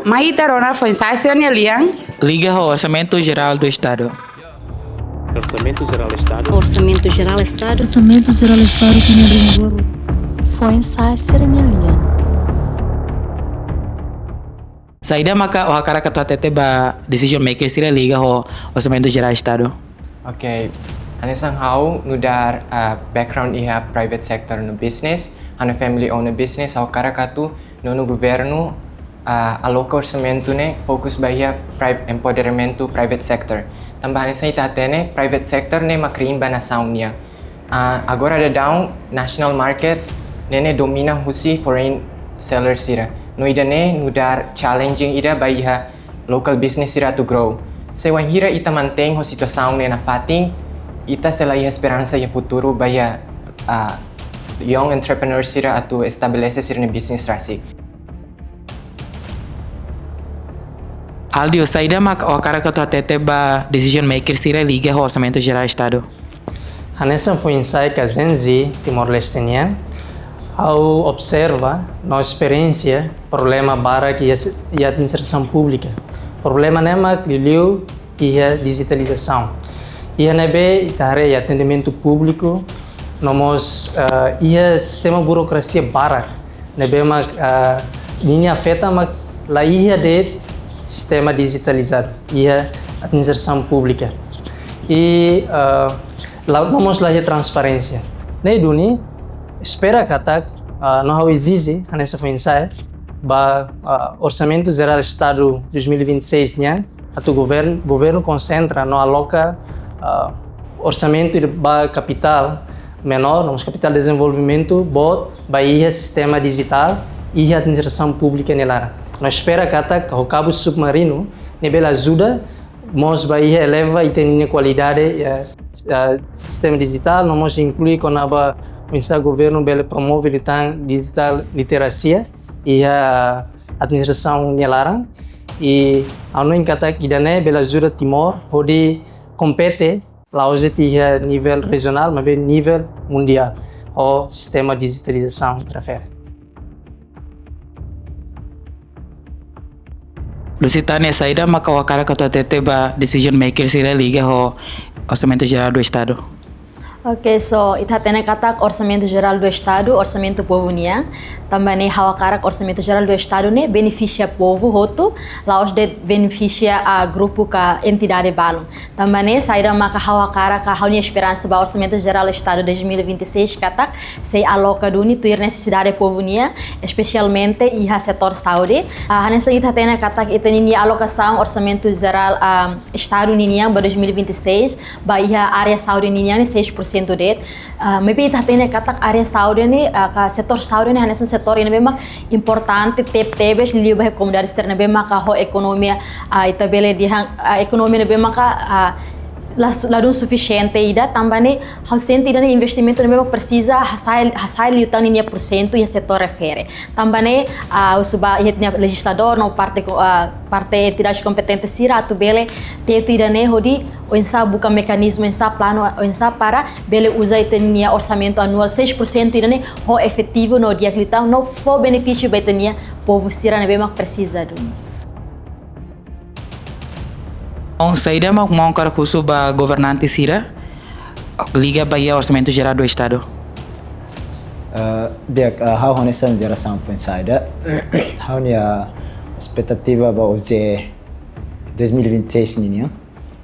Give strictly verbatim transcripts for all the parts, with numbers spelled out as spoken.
Mai ita rona foin-sa'e sira-nia lian. Liga ho Orsamentu Jerál do Estadu. Orsamentu Jerál Estadu. Orsamentu Jerál Estadu. Orsamentu Jerál Estadu tinan rinoin. Foin-sa'e sira-nia lian. Saida maka ó hakarak atu hatete ba decision maker sira liga ho Orsamentu Jerál Estadu? Oke, hanesan ha'u nu'udar, ah, background iha private sector no business, hanesan family owned business, ha'u hakarak atu nu'udar governu, ah, aloka orsamentu ne'e fokus ba iha pri-, empoderamentu private sector. Tanba hanesan ita hatene, private sector ne'e mak riin ba nasaun nian. Ah, agora daudaun national market ne'e ne'e domina husi foreign seller sira. No ida-ne'e nu'udar challenging ida ba iha local business sira atu grow. Se wainhira ita mantein ho situasaun ne'e nafatin, ita sei la iha esperansa iha futuru ba iha, ah, young entrepreneurs sira atu estabelese sira-nia business rasik. Aldio, saida mak ó hakarak atu hatete ba decision maker sira liga ho Orsamentu Jerál Estadu? Hanesan foin-sa'e ka Gen Z Timor-Leste nian, ha'u observa no esperiénsia problema barak iha, iha administrasaun públika. Problema ne'e mak liuliu iha dijitalizasaun. Iha ne'ebé ita haree iha atendimentu públiku, no mós, eh, iha sistema burokrasia barak ne'ebé mak, eh, ninia afeta mak la iha de'it sistema dijitalizadu iha administrasaun públika. I, eh, la, no mós la iha transparénsia. Ne'e duni, espera katak, eh, no ha'u ezije hanesan foin-sa'e ba, eh, Orsamentu Jerál Estadu dois mil e vinte e seis nian, atu govern-, governu konsentra no aloka, ah, orsamentu ba kapitál menór, no mós kapitál dezenvolvimentu boot, ba iha sistema dijitál, iha administrasaun públika nia laran. No espera katak ho kabu submarinu, ne'e bele ajuda mós ba iha eleva ita-nia kualidade, eh, eh, sistema dijitál, no mós inklui kona-ba oinsá governu bele promove liután digital literasia iha administrasaun nia laran. I ha'u hanoin katak ida-ne'e bele ajuda Timor hodi kompete la'ós de'it iha nivel rejionál, maibé nivel mundiál, ho sistema dijitalizasaun refere. Lusitania, saida maka ó hakarak atu hatete ba decision maker sira liga ho Orsamentu Jerál do Estadu? Ok, so, ita hatene katak Orsamentu Jerál do Estadu, orsamentu povu nian. Tanba ne'e ha'u hakarak Orsamentu Jerál do Estadu ne'e benefisia povu hotu, la'ós de'it benefisia, ah, grupu ka entidade balun. Tanba ne'e saida maka ha'u hakarak, ha'u-nia esperansa ba Orsamentu Jerál Estadu dois mil e vinte e seis katak sei aloka duni tuir nesesidade povu nian, espesialmente iha setór saúde. Ah, hanesan ita hatene katak ita-nia alokasaun Orsamentu Jerál, ah, Estadu ninian ba dois mil e vinte e seis, ba iha área saúde ninian ne'e seis por cento de'it. Ah, maibé ita hatene katak área saúde ne'e, ah, ka setór saúde ne'e hanesan setór ida ne'ebé mak importante tebetebes liu ba iha komunidade sira ne'ebé maka ho ekonomia, ah, ita bele dehan, ah, ekonomia ne'ebé maka, ah, la su-, ladún sufisiente ida, tanba ne'e ha'u sente ida-ne'e investimentu ne'ebé mak presiza hasa'e, hasa'e liután ninia porsentu iha setór refere. Tanba ne'e, ah, husu ba iha ita-nia lejizladór no parte ko-, ah, parte entidade kompetente sira atu bele tetu ida-ne'e hodi oinsá buka mekanizmu, oinsá planu, oinsá para bele uza ita-nia orsamentu anuál seis por cento ida-ne'e ho efetivu no di'ak liután no fó benefísiu ba ita-nia povu sira ne'ebé mak presiza duni. Entaun, saida mak maun hakarak husu ba governante sira liga ba iha Orsamentu Jerál do Estadu? Eh, di'ak, eh, ha'u hanesan jerasaun foin-sa'e ida. Ha'u-nia espetativa ba O J E dois mil e vinte e seis ninian,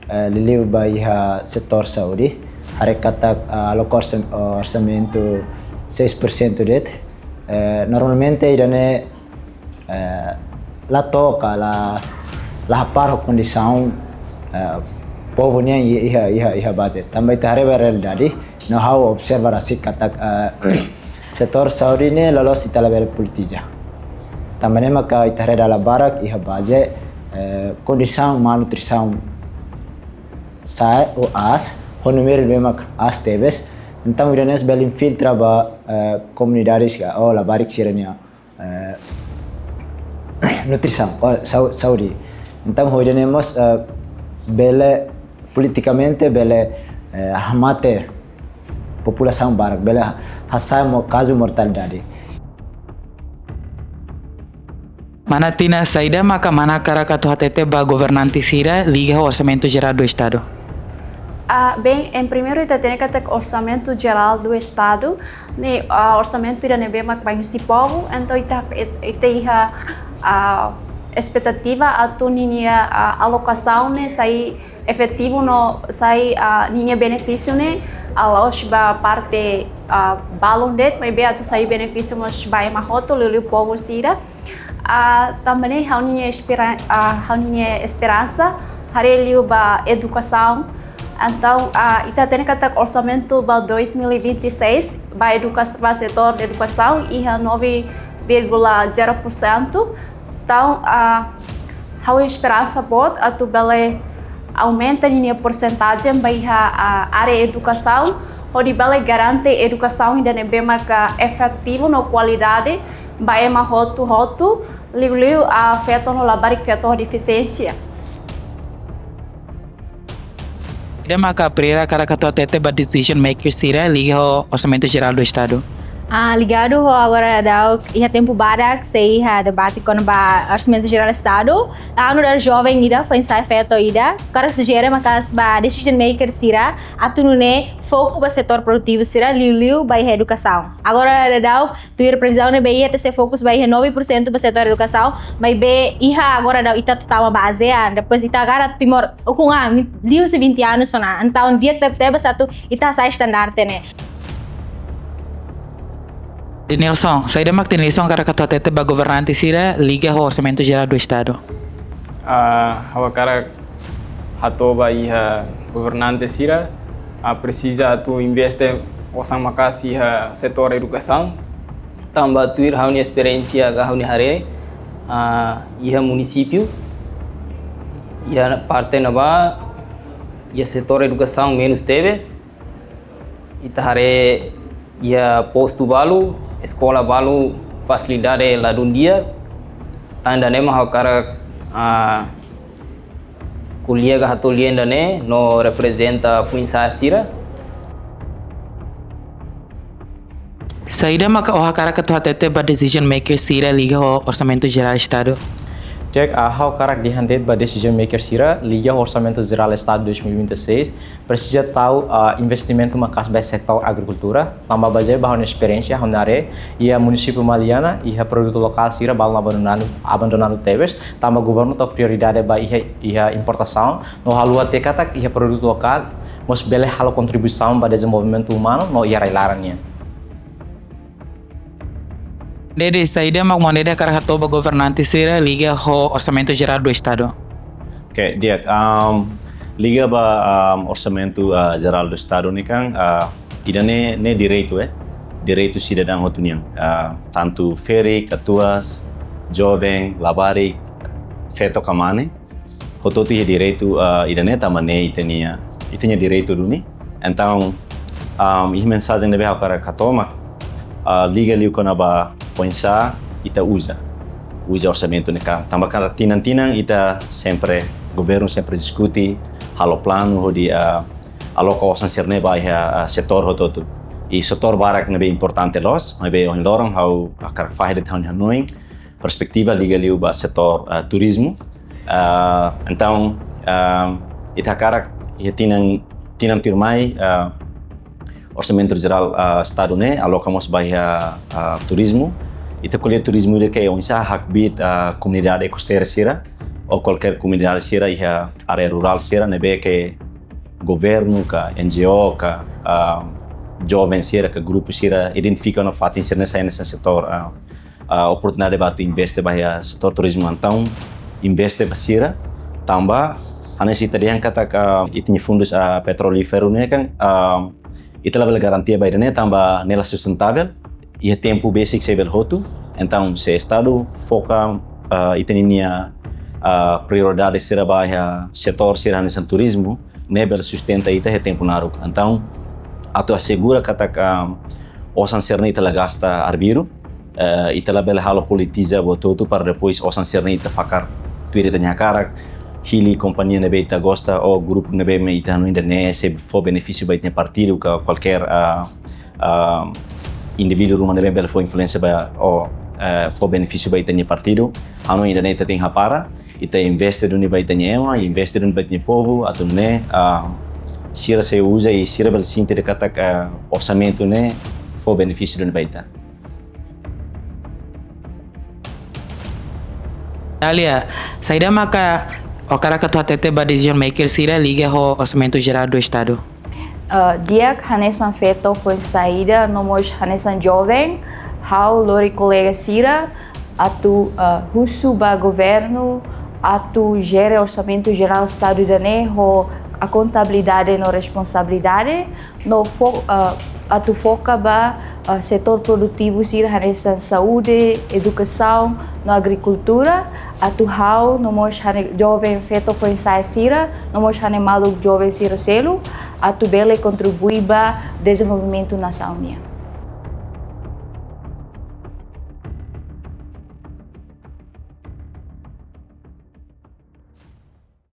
eh, liuliu ba iha setór saúde, haree katak, eh, aloka orsam-, orsamentu seis por cento de'it. Eh, normalmente ida-ne'e, eh, la toka, la, la hapara kondisaun, eh, povu nian i-, iha, iha, iha baze. Tanba ita haree ba realidade, no ha'u observa rasik katak, eh, setór saúde ne'e loloos ita labele politiza. Tanba ne'e maka ita haree dala barak iha baze, eh, kondisaun malnutrisaun sa'e ou aas, ho númeru ne'ebé mak aas tebes. Entaun, ida-ne'e bele infiltra ba, eh, komunidade sira, ou labarik sira-nia, eh, nutrisaun, ou sau-, saúde. Entaun, ho ida-ne'e mós, eh, bele politikamente, bele, eh, hamate populasaun barak, bele ha-, hasa'e mo-, kazu mortalidade. Mana Tina, saida maka mana hakarak atu hatete ba governante sira liga ho Orsamentu Jerál do Estadu? Ah, bem, em primeiro ita hatene katak Orsamentu Jerál do Estadu ne'e, ah, orsamentu ida ne'ebé mak ba husi povu, entaun ita, ita iha, ah, espetativa atu ninia, ah, alokasaun ne'e sai efetivu no sai, ah, ninia benefísiu ne'e, ah, la'ós ba parte, ah, balun de'it, maibé atu sai benefísiu mós ba ema hotu, liuliu povu sira. Ah, tanba ne'e ha'u-nia espera-, ah, ha'u-nia esperansa haree liu ba edukasaun. Entaun, ah, ita hatene katak orsamentu ba dois mil e vinte e seis ba eduka-, ba setór edukasaun iha nove vírgula zero por cento. Entaun, ah, ha'u esperansa boot atu bele aumenta ninia porsentajen ba iha, ah, área edukasaun, hodi bele garante edukasaun ida ne'ebé maka efetivu no kualidade ba ema hotu-hotu, liuliu, ah, feto no labarik feto ho defisiénsia. Ida maka Priera hakarak atu hatete ba decision maker sira liga ho Orsamentu Jerál do Estadu. Ah, ligadu ho agora daudaun iha tempu badak sei iha debate kona-ba Orsamentu Jerál Estadu. Anu dar joven ida, foin-sa'e feto ida, hakarak sujere maka'as ba decision maker sira atu nune'e foku ba setór produtivu sira liuliu ba iha edukasaun. Agora daudaun tuir previzaun ne'ebé iha ita sei fokus ba iha nove por cento ba setór edukasaun, maibé iha agora daudaun ita tama ba ASEAN, depois ita agora Timor ukun an, liu husi vinte anos ona, entaun di'ak tebetebes atu ita hasa'e estandarte ne'e. Denilson, saida mak Denilson hakarak atu hatete ba governante sira liga ho Orsamentu Jerál do Estadu? Ah, ha'u hakarak hato'o ba iha governante sira, ah, presiza atu investe osan maka'as iha setór edukasaun. Tanba tuir ha'u-nia esperiénsia ka ha'u-nia haree, ah, iha munisípiu, iha parte ne'ebá, iha setór edukasaun menus tebes. Ita haree iha postu balu, eskola balu, fasilidade ladún di'ak. Tan ida-ne'e mak ha'u hakarak, ah, ko'alia ka hato'o lian ida-ne'e no reprezenta foin-sa'e sira. Saida maka ó hakarak atu hatete ba decision maker sira liga ho Orsamentu Jerál Estadu? Di'ak, ah, ha'u hakarak dehan de'it ba decision maker sira liga ho Orsamentu Jerál Estadu dois mil e vinte e seis, presiza tau, ah, investimentu maka'as ba setór agrikultura, tanba bazeia ba ha'u-nia esperiénsia, ha'u haree iha munisípiu Maliana, iha produtu lokál sira balun abandonadu, abandonadu tebes, tanba governu tau prioridade ba iha, iha importasaun, no haluha tiha katak iha produtu lokál mós bele halo kontribuisaun ba dezenvolvimentu umanu no iha rai-laran nian. Dede, saida mak maun Dede hakarak hato'o ba governante sira liga ho Orsamentu Jerál do Estadu? Oke, di'ak, um, liga ba, um, Orsamentu, uh, Jerál do Estadu ne'e kan, uh, ida-ne'e, ne'e direitu, eh, direitu sidadaun hotu nian, uh, tantu ferik, katuas, joven, labarik, feto ka mane, hotu-hotu iha direitu, ah, ida-ne'e tanba ne'e ita-nia, ita-nia direitu duni. Entaun, um, iha mensajen ne'ebé ha'u hakarak hato'o mak, ah, liga liu kona-ba oinsá ita uza, uza orsamentu ne'e ka. Tanba karik tinan-tinan ita sempre, governu sempre diskute, halo planu hodi, ah, aloka osan sira-ne'e ba iha, ah, setór hotu-hotu. I setór barak ne'ebé importante loos, maibé ohin loron ha'u hakarak fahe de'it ha'u-nia hanoin, perspetiva liga liu ba setór, ah, turizmu. Ah, entaun, ah, ita hakarak iha tinan, tinan tuirmai, ah, Orsamentu Jerál, ah, Estadu ne'e aloka mós ba iha, ah, turizmu. Ita ko'alia turizmu ida ke oinsá hakbiit, ah, komunidade kosteira sira, ou kualkér komunidade sira iha área rurál sira ne'ebé ke governu ka, N G O ka, ah, joven sira ka, grupu sira identifika ona fatin sira-ne'e sai hanesan setór, ah, ah, oportunidade ba atu investe ba iha setór turizmu, entaun investe ba sira, tanba hanesan ita dehan katak, ah, ita-nia fundus, ah, petrolíferu ne'e kan, ah, ita labele garantia ba ida-ne'e tanba ne'e la sustentável iha tempu besik sei bele hotu. Entaun se Estadu foka, ah, ita-nia, ah, prioridade sira ba iha setór sira hanesan turizmu, ne'e bele sustenta ita iha tempu naruk. Entaun atu asegura katak, ah, osan sira-ne'e ita la gasta arbiru, eh, ita labele halo politiza buat hotu para depois osan sira-ne'e ita fakar tuir ita-nia hakarak, hili kompañia ne'ebé ita gosta ou grupu ne'ebé mak ita hanoin ida-ne'e sei fó benefísiu ba ita-nia partidu ka kualkér, ah, ah, indivíduu ruma ne'ebé bele fó influénsia ba, ou eh, fó benefísiu ba ita-nia partidu. Ha'u hanoin ida-ne'e ita tenke hapara, ita investe duni ba ita-nia ema, investe duni ba ita-nia povu, atu nune'e, ah, sira sei uza i sira bele sente katak, ah, orsamentu ne'e fó benefísiu duni ba ita. Dália, saida maka ó hakarak atu hatete ba decision maker sira liga ho Orsamentu Jerál do Estadu? Ah, di'ak, hanesan feto foin-sa'e ida, no mós hanesan joven, ha'u lori kolega sira atu, ah, husu ba governu atu jere Orsamentu Jerál Estadu ida-ne'e ho akontabilidade no responsabilidade, no fo-, ah, atu foka ba, ah, setór produtivu sira hanesan saúde, edukasaun no agrikultura, atu ha'u no mós hane-, joven feto foin-sa'e sira, no mós hanesan maluk joven sira seluk, atu bele kontribui ba dezenvolvimentu nasaun nian.